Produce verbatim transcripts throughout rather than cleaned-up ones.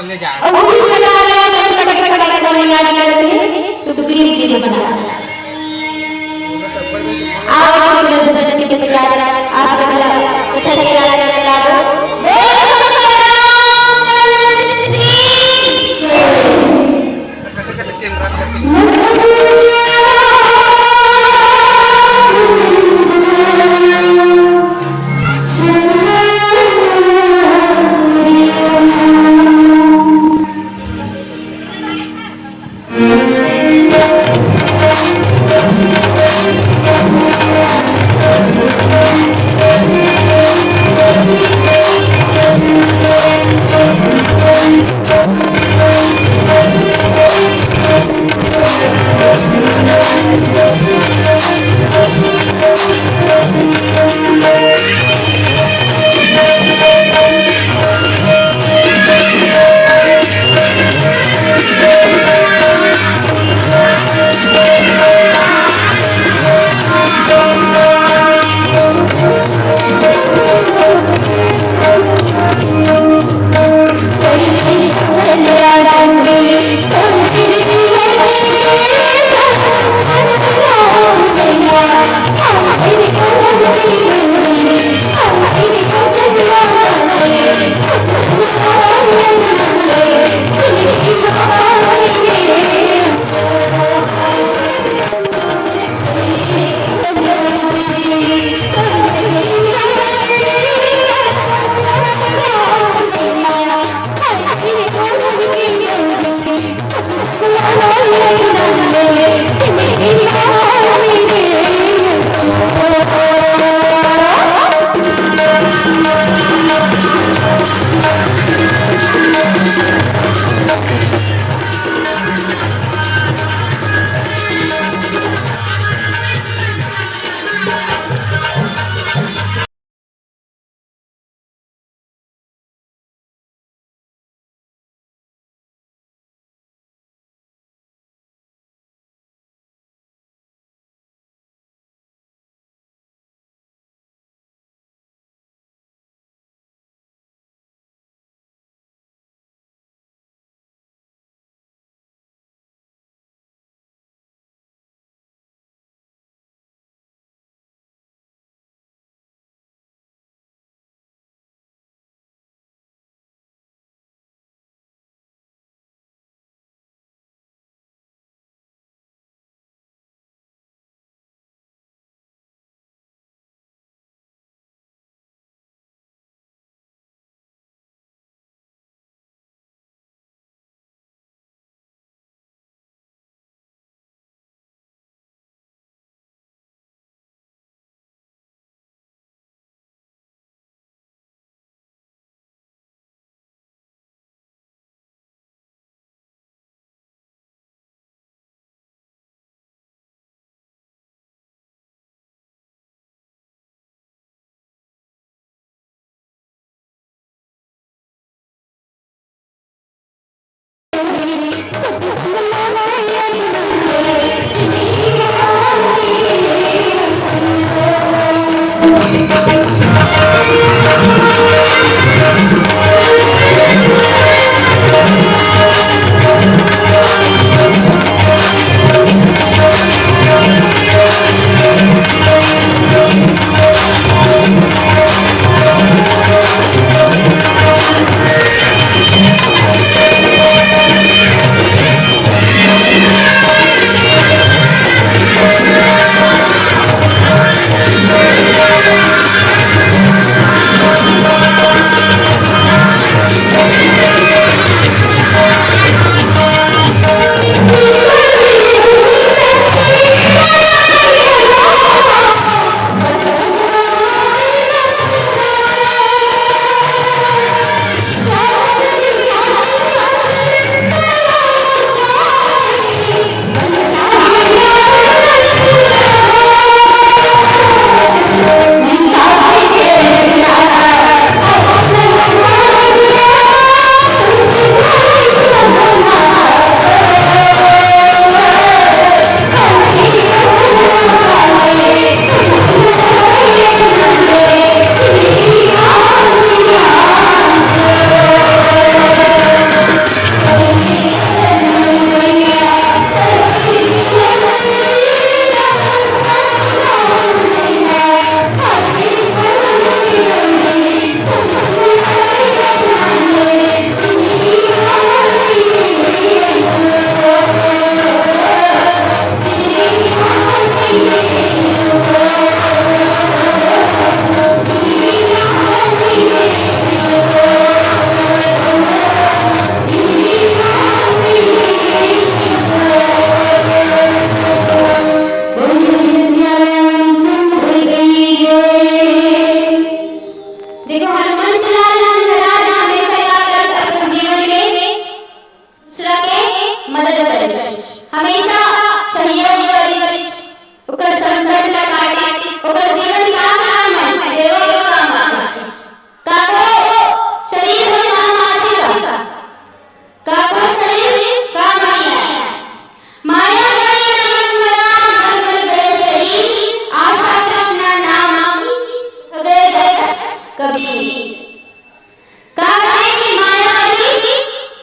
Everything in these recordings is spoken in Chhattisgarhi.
ले जा। अउ कुछ लगा रहे हैं, तो कट कट कट बोलने लगे थे, तो ग्रीन जी ने बना। आओ, आओ, दस बजे के पचास, आप सब लोग इकट्ठा किया जाने लगा।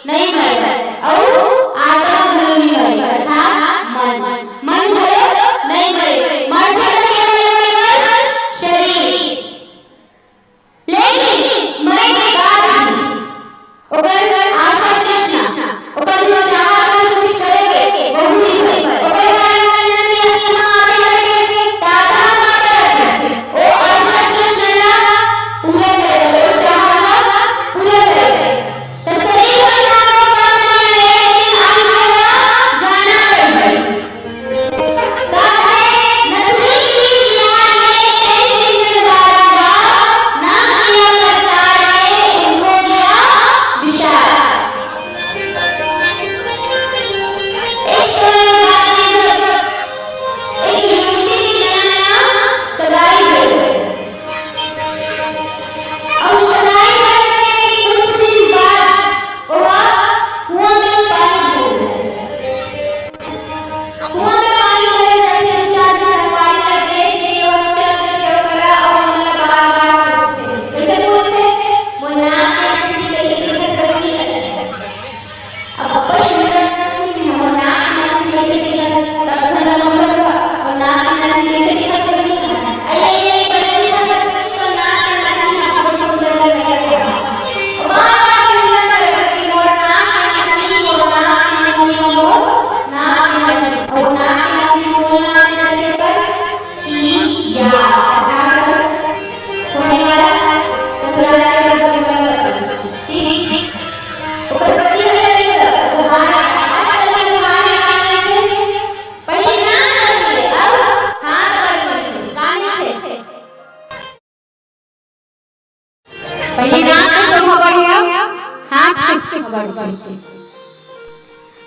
नइ मरे, अउ आत्मा घलो नइ मरे, अर्थात मन। मन घलो नइ मरे, मरथे त केवल, केवल शरीर। लेकिन मरे के बाद भी ओकर आशा तृष्णा, ओकर जो चाहत कुछ करे के, वो पूरी होई। ओकर बाद आत्मा आवे करके, त आत्मा का करथे? ओ आशा तृष्णा ला पूरा करे, ओ चाहत ला पूरा करे। त शरीर में जानो का माने, लेकिन आत्मा ला जाना पड़ही। कुआं में पानी भरे जाथे, दू चार झन रखवारी ला देख के ओला चल देथे, ओकरा अउ हमन ला बार-बार पूछथे। कइसे पूछथे? "मोर नाक के नथनी कइसे दिखत हे?" अब अब्बड़ सुंदर नथनी, "मोर नाक के नथनी कइसे दिखत हे?" तब झन ला पूछथे, "मोर नाक के नथनी कइसे दिखत हे?" अरे, ये बड़े दिखत हे, तो नाक के नथनी अब्बड़ सुंदर दिखत हे। बार-बार चिंतन करथे कि मोर नाक के नथनी, मोर नाक के नथनी, मोर नाक के नथनी। अउ नाक के नथनी बोलना के जगह पर ई या अर्थात होने वाला ससुराल के बगल में। ठीक? ओकर पति हर लगे ला, तो हार, आजकल के हार में का लेथे? पहिले नाक कर ले, अब हाथ कर ले। का लेथे? पहिले नाक के शोभा बढ़े, हाथ के शोभा बढ़े।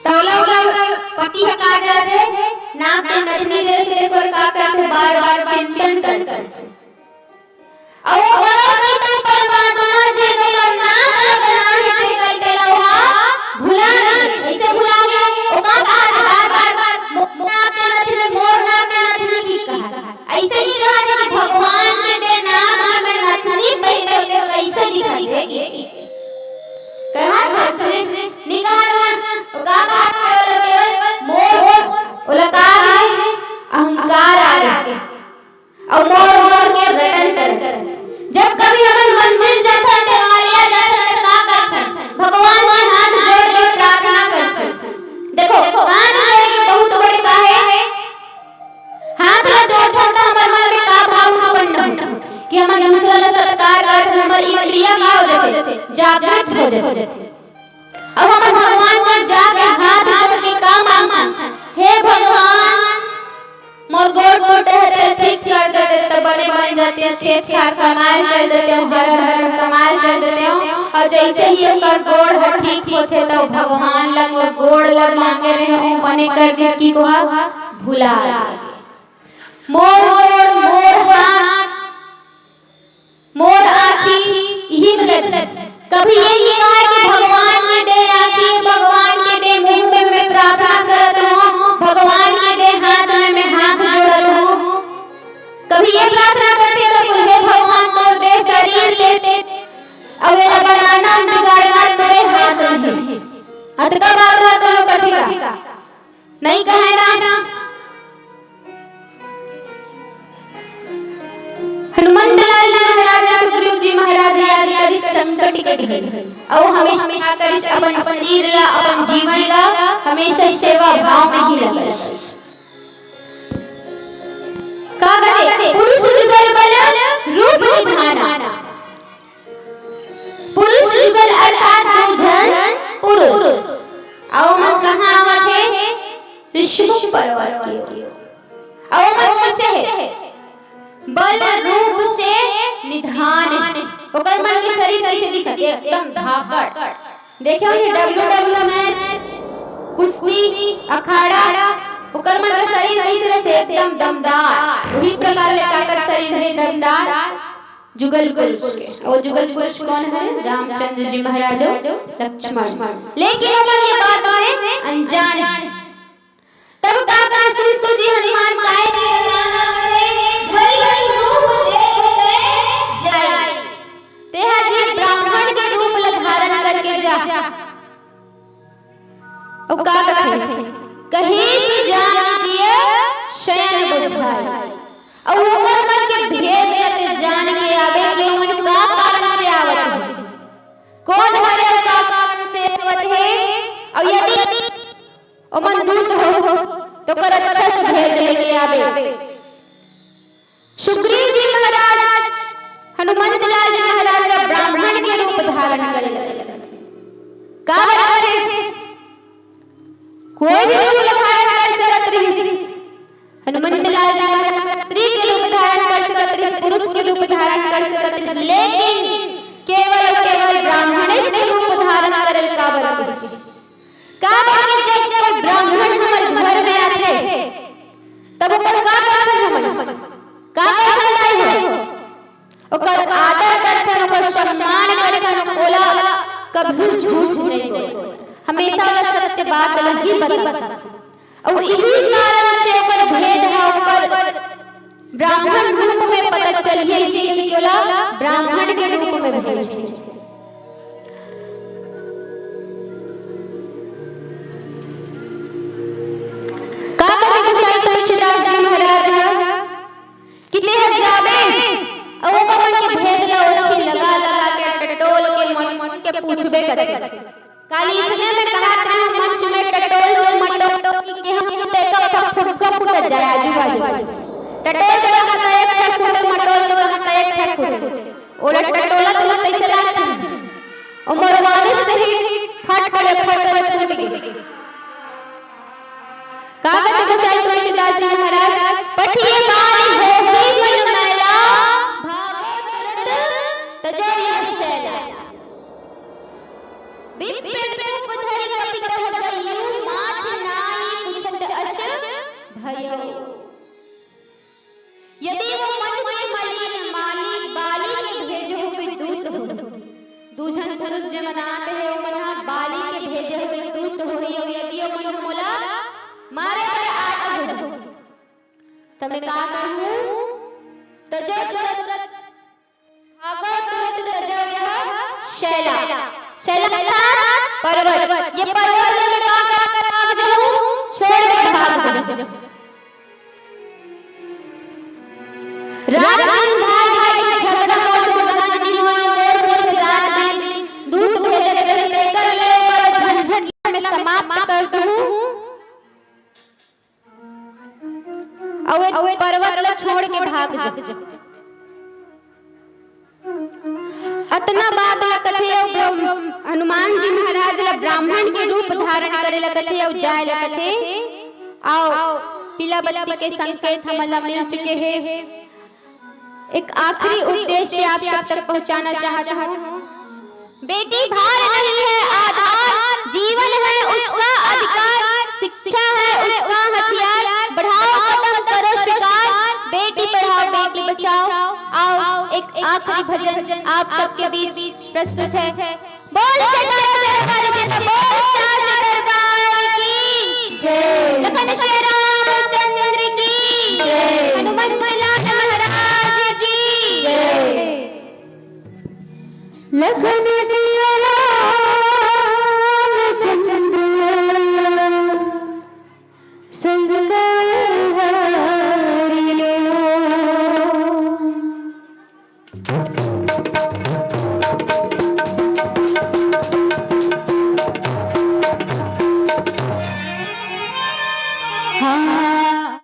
त ओला ओकर पति ह का करथे, नाक के नथनी देख के ओकर का करथे, बार-बार चिंतन करथे। अउ ओकर पति परमात्मा जे ओकर नाक ल बनाए हे, ते कल के ला ओहा भुला गे। अइसे भुला गे, ओ का कहा बार-बार, "मोर नाक के नथनी, मोर नाक के नथनी" कहा। अइसे नइ कहा कि भगवान के दे नाक में नथनी पहिरे होते कइसे दिखत हे? कहा था उसने, नइ कहा था। ओ का कहा था? ओला केवल मोर, ओला का आ गे? अहंकार आ गे। अउ मोर, मोर के रटन करत। जब कभी हमन मंदिर जाथन, देवालय जाथन, त का करथन? भगवान के हाथ जोड़ के प्रार्थना करथन। देखो, हाथ जोड़े के बहुत बड़े का हे? हाथ ला जोड़थन त हमर मन में का भाव उत्पन्न होथे कि हमन दूसरा ला सत्कार करथन, हमर इंद्रिय का हो जाथे? जागृत हो जाथे। अब हमन भगवान कर जाके हाथ जोड़ के का मांगथन? "हे भगवान, मोर गोड़ टूटे हे, तेला ठीक कर दे, त बने बन जाते, खेत खार कमाए चल देते, हरर हरर कमाए चल देते।" अउ जइसे ही ओकर गोड़ ह ठीक होथे, त भगवान ला मोर गोड़ ला मांगे रहे, ओ बने कर दिस कि ओहा भुला गे। मोर गोड़, मोर हाथ, मोर आँखी, इही में लगे। कभी ये नइ कहा कि भगवान के दे आँखी, भगवान के दे मुँह में मैं प्रार्थना करत हूँ, भगवान के दे हाथ में मैं हाथ जोड़त हूँ। कभी ये प्रार्थना करथे त कोई, "हे भगवान, तोर दे शरीर के दे, अउ एला बनाना, बिगाड़ना तोरे हाथ में हे।" अतका बात ला तो लोग कथेगा। नइ कहे ना। हनुमंत लाल जी महाराज, सुग्रीव जी महाराज याद करिस संकट के घरी, अउ हमेशा का करिस, अपन शरीर ला, अपन जीवन ला हमेशा सेवा भाव में ही लगाइस। का कथे? पुरुष जुगल बल रूप निधाना। पुरुष जुगल अर्थात दू झन पुरुष। अउ ओमन कहाँ आवत हे? ऋषिमूक पर्वत के। अउ ओमन कइसे हे? बल रूप से निधान हे। ओकर मन के शरीर कइसे दिखत हे? एकदम धाकड़। देखे हो ये डब्ल्यू डब्ल्यू मैच, कुश्ती, अखाड़ा, ओकर मन के शरीर कइसे रहिथे? एकदम दमदार। वही प्रकार ले काकर शरीर हे दमदार। जुगल पुरुष के। अउ जुगल पुरुष कोन हे? रामचंद्र जी महाराज अउ लक्ष्मण। लेकिन ओमन ये बात से अनजान हे। तब का कहा सूत जी हनुमान काय? तेहा जी ब्राह्मण के रूप ल धारण करके जा। अउ का कथे? कहिस जान जिय शयन बुझाय। अउ ओकर मन के भेद ल ते जान के आबे कि ओमन का कारण से आवत हे, कोन हरे अउ का कारण से आवत हे, अउ यदि ओमन दूत हो, त ओकर अच्छा से भेद लेके आबे। सुग्रीव जी महाराज, हनुमंत लाल जी महाराज ला ब्राह्मण के रूप धारण करे लगे। काबर करे? कोई भी रूप ला धारण कर सकत रहिस। हनुमंत लाल जी महाराज स्त्री के रूप धारण कर सकत रहिस, पुरुष के रूप धारण कर सकत रहिस, लेकिन केवल अउ केवल ब्राह्मणेच के रूप धारण करे ल काबर कहिस? काबर कि जब कोई ब्राह्मण हमर घर में आथे, तब ओकर का करथन हमन? का करथन दाई हो? ओकर आदर करथन, ओकर सम्मान करथन, ओला कभू झूठ नहीं बोले, हमेशा ओला सत्य बात ल ही बताथन। अउ इही कारण से ओकर भेद ह ओकर ब्राह्मण रूप में पता चलही, इसीलिए ओला ब्राह्मण के रूप में भेजे। का कथे गोसाई तुलसीदास जी महाराज ह कि तेह जाबे अउ ओकर मन के भेद ल ओखी लगा लगा के टटोल के मन मन के पूछबे करथे। काली इसने में कहत रहे मंच में टटोल के मटोल के हम तेकर फुग्गा फुट जाय आजू बाजू। टटोल के कहा त एक ठक फुटे, मटोल के कहा त एक ठक फुटे। ओला टटोला तुला कैसे लागथे? ओ मरवाने से ही फट ले फट ले फूट गे। का कथे गोसाई तुलसीदास जी महाराज? पठिए बाली होही मन मैला, भागो तुरत तजो यह शैला। विप्र रूप धरि कपि कह गइयू, माथ नाई पुछत अस भयउ। यदि वो मन के मलिन माली बाली के भेजहु कोई दूत हो, दू झन पुरुष जे मन आत हे, ओमन ह बाली के भेजे हुए दूत होही, अउ यदि ओमन मोला मारे बर आत हो, त मैं का करूं? तजो तुरत, भागो तुरत तजो यह शैला। शैला अर्थात पर्वत। ये पर्वत ल मैं का कर भाग जाऊं? छोड़ के भाग जाऊं। रात दिन भाई भाई के झगड़ा, मोर से सहन नहीं होय, मोर से रात दिन दूत भेजत रही, तेकर ले ओकर झंझट में समाप्त कर दूं। अउ ए पर्वत ल छोड़ के भाग जा। अतना बात ल कथे अउ ब्रह्म-, हनुमान जी महाराज ल ब्राह्मण के रूप धारण करे ल कथे अउ जाय ल कथे। अउ पीला बत्ती के संकेत हमन ल मिल चुके हे। एक आखिरी उद्देश्य आप सब तक पहुंचाना चाहता हूं। बेटी भार नहीं है आधार, जीवन है उसका अधिकार, शिक्षा है उसका हथियार, बढ़ाओ कदम करो शिकार, बेटी पढ़ाओ बेटी बचाओ। आओ एक आखिरी भजन आप सबके बीच प्रस्तुत है। बोल जयकारा दरबार की, बोल साच दरबार की जय। लखन श्री रामचंद्र की जय। हनुमंत लाल महाराज की जय। लखन सिया राम चंद्र संग हरि लो। हाँ।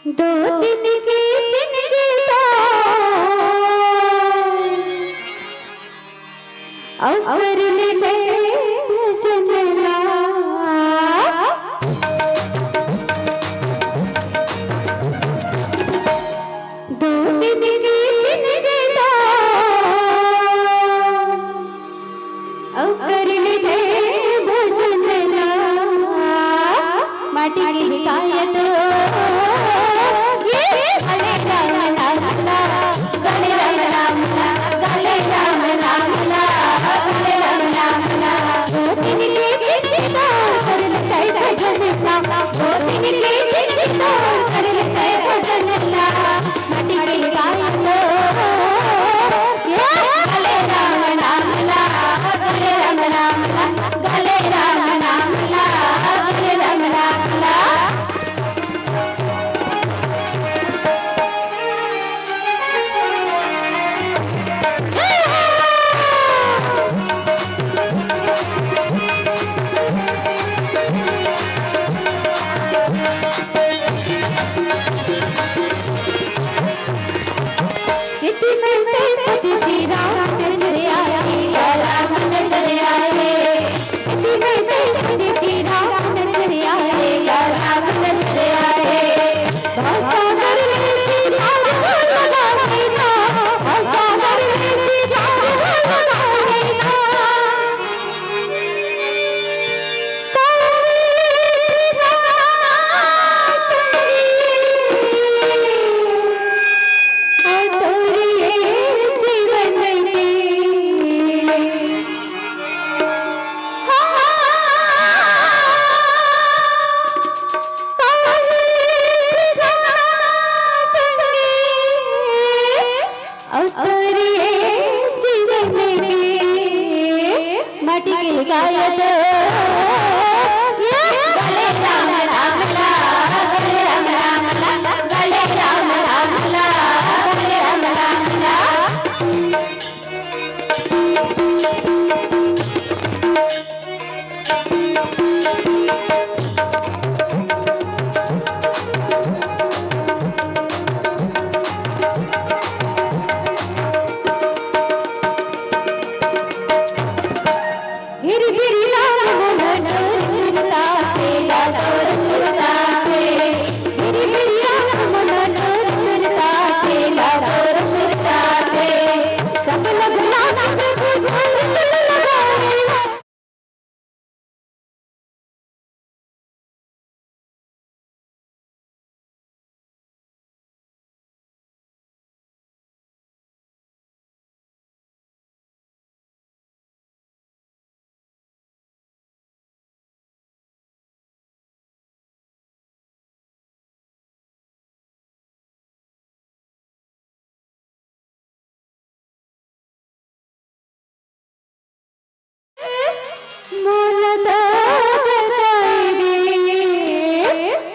दो दिन की जिंदगी तो अउ कर ले दे भजनला। दो दिन की जिंदगी तो अउ कर ले दे भजनला। माटी के हिकायत हो ये। गले राम नाम ला, गले राम नाम ला, गले राम नाम ला, गले राम माटी के गायत।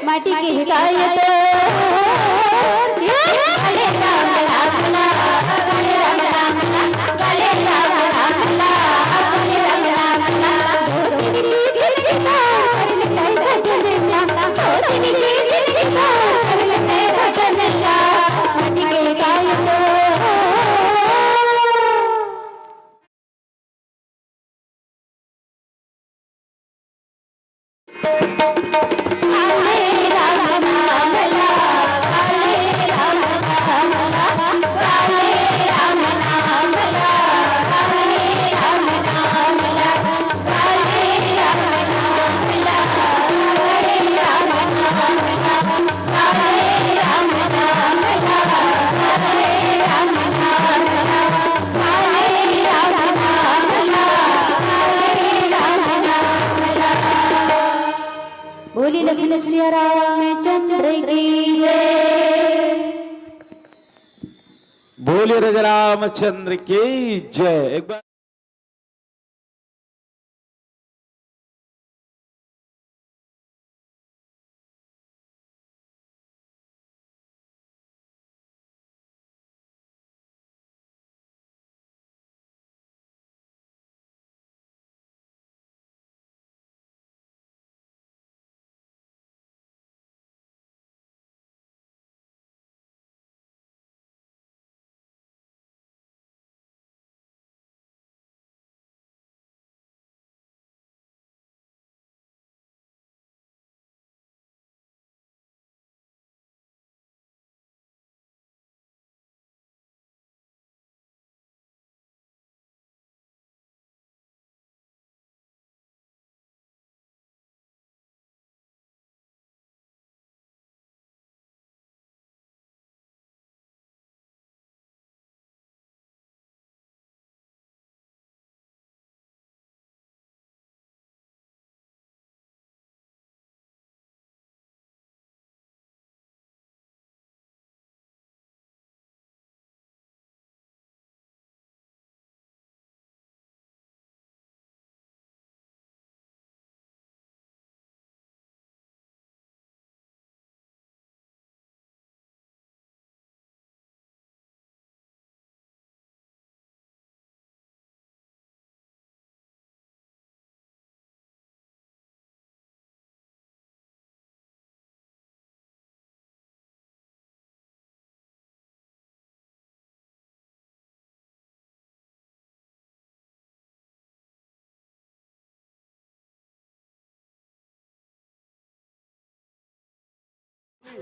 माटी के गायत। बोली लखन सिया रामचंद्र की जय। बोलिए राजा रामचंद्र की जय। एक बार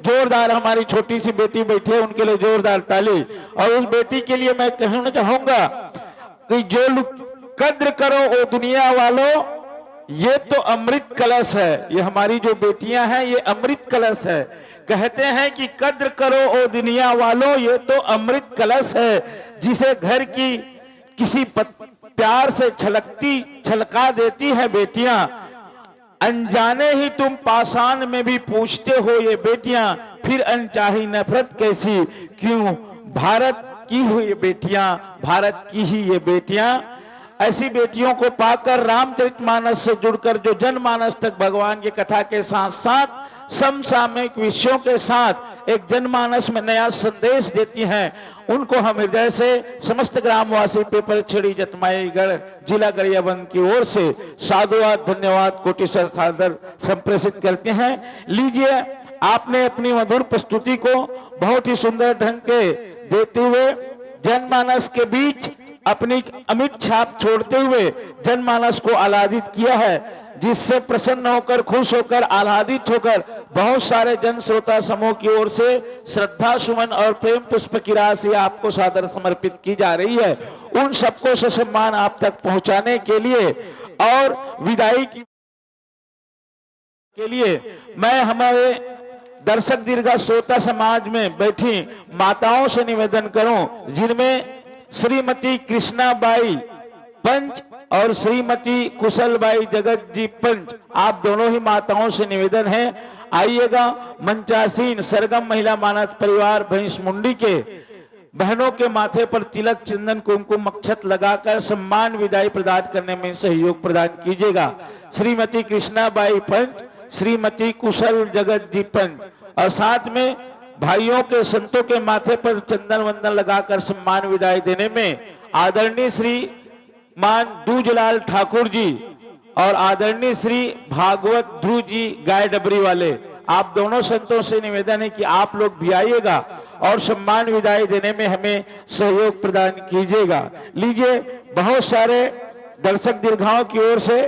जोरदार, हमारी छोटी सी बेटी बैठी है, उनके लिए जोरदार ताली। और उस बेटी के लिए मैं कहना चाहूंगा कि जो लोग कद्र करो ओ दुनिया वालों, ये तो अमृत कलश है। ये हमारी जो बेटियां हैं, ये अमृत कलश है। कहते हैं कि कद्र करो ओ दुनिया वालों, ये तो अमृत कलश है। जिसे घर की किसी पत-, प्यार से छलकती छलका देती हैं बेटियां। अनजाने ही तुम पाषाण में भी पूछते हो ये बेटियां, फिर अनचाही नफरत कैसी? क्यों? भारत की हो ये बेटियां, भारत की ही ये बेटियां। ऐसी बेटियों को पाकर रामचरितमानस से जुड़कर जो जनमानस तक भगवान की कथा के साथ साथ समसामयिक विषयों के साथ एक जनमानस में नया संदेश देती हैं, उनको हम हृदय से समस्त ग्रामवासी पेपर छड़ी जतमाईगढ़ जिला गरियाबंद की ओर से साधुवाद, धन्यवाद, कोटि सहस्रादर संप्रेषित करते हैं। लीजिए, आपने अपनी मधुर प्रस्तुति को बहुत ही सुंदर ढंग के देते हुए जनमानस के बीच अपनी अमिट छाप छोड़ते हुए जनमानस को आह्लादित किया है, जिससे प्रसन्न होकर, खुश होकर, आह्लादित होकर बहुत सारे जन श्रोता समूह की ओर से श्रद्धा सुमन और प्रेम पुष्प की राशि आपको सादर समर्पित की जा रही है। उन सबको ससम्मान आप तक पहुंचाने के लिए और विदाई की के लिए मैं हमारे दर्शक दीर्घा श्रोता समाज में बैठी माताओं से निवेदन करूं, जिनमें श्रीमती कृष्णाबाई पंच और श्रीमती कुशलबाई जगत जी पंच, आप दोनों ही माताओं से निवेदन है, आइएगा। मंचासीन सरगम महिला मानस परिवार भैंस मुंडी के बहनों के माथे पर तिलक, चंदन, कुमकुम, अक्षत लगाकर सम्मान विदाई प्रदान करने में सहयोग प्रदान कीजिएगा। श्रीमती कृष्णाबाई पंच, श्रीमती कुशल जगत जी पंच, और साथ में भाइयों के, संतों के माथे पर चंदन वंदन लगाकर सम्मान विदाई देने में आदरणीय श्री मान दूजलाल ठाकुर जी और आदरणीय श्री भागवत ध्रुव जी गाय डबरी वाले, आप दोनों संतों से निवेदन है कि आप लोग भी आइएगा और सम्मान विदाई देने में हमें सहयोग प्रदान कीजिएगा। लीजिए, बहुत सारे दर्शक दीर्घाओं की ओर से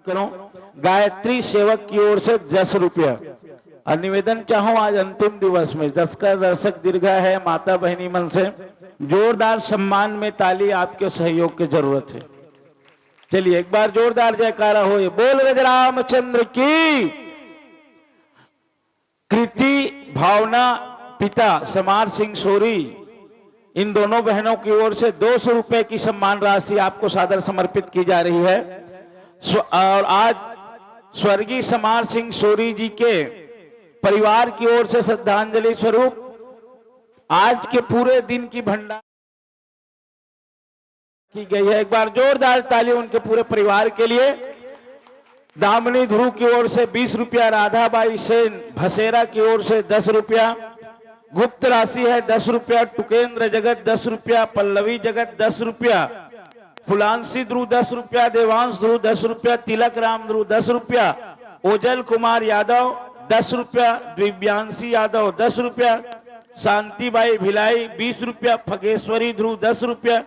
करूं, गायत्री सेवक की ओर से दस रुपया। और निवेदन चाहूं, आज अंतिम दिवस में दस का दर्शक दीर्घा है, माता बहनी मन से जोरदार सम्मान में ताली आपके सहयोग की जरूरत है। चलिए, एक बार जोरदार जयकारा हो, ये बोल गज रामचंद्र की। कृति भावना पिता समार सिंह सोरी, इन दोनों बहनों की ओर से दो सौ रुपए की सम्मान राशि आपको सादर समर्पित की जा रही है। स्व-, और आज स्वर्गीय समार सिंह सोरी जी के परिवार की ओर से श्रद्धांजलि स्वरूप आज के पूरे दिन की भंडार की गई है। एक बार जोरदार ताली उनके पूरे परिवार के लिए। दामिनी ध्रुव की ओर से बीस रुपया, राधाबाई सेन भसेरा की ओर से दस रुपया, गुप्त राशि है दस रुपया, टुकेंद्र जगत दस रुपया, पल्लवी जगत दस रुपया, फुलांशी ध्रुव दस रुपया, देवांश ध्रुव दस रुपया, तिलक राम ध्रुव दस रुपया, ओजल कुमार यादव दस रुपया, दिव्यांशी यादव दस रुपया, शांतिबाई भिलाई बीस रुपया, फगेश्वरी ध्रुव दस रुपया,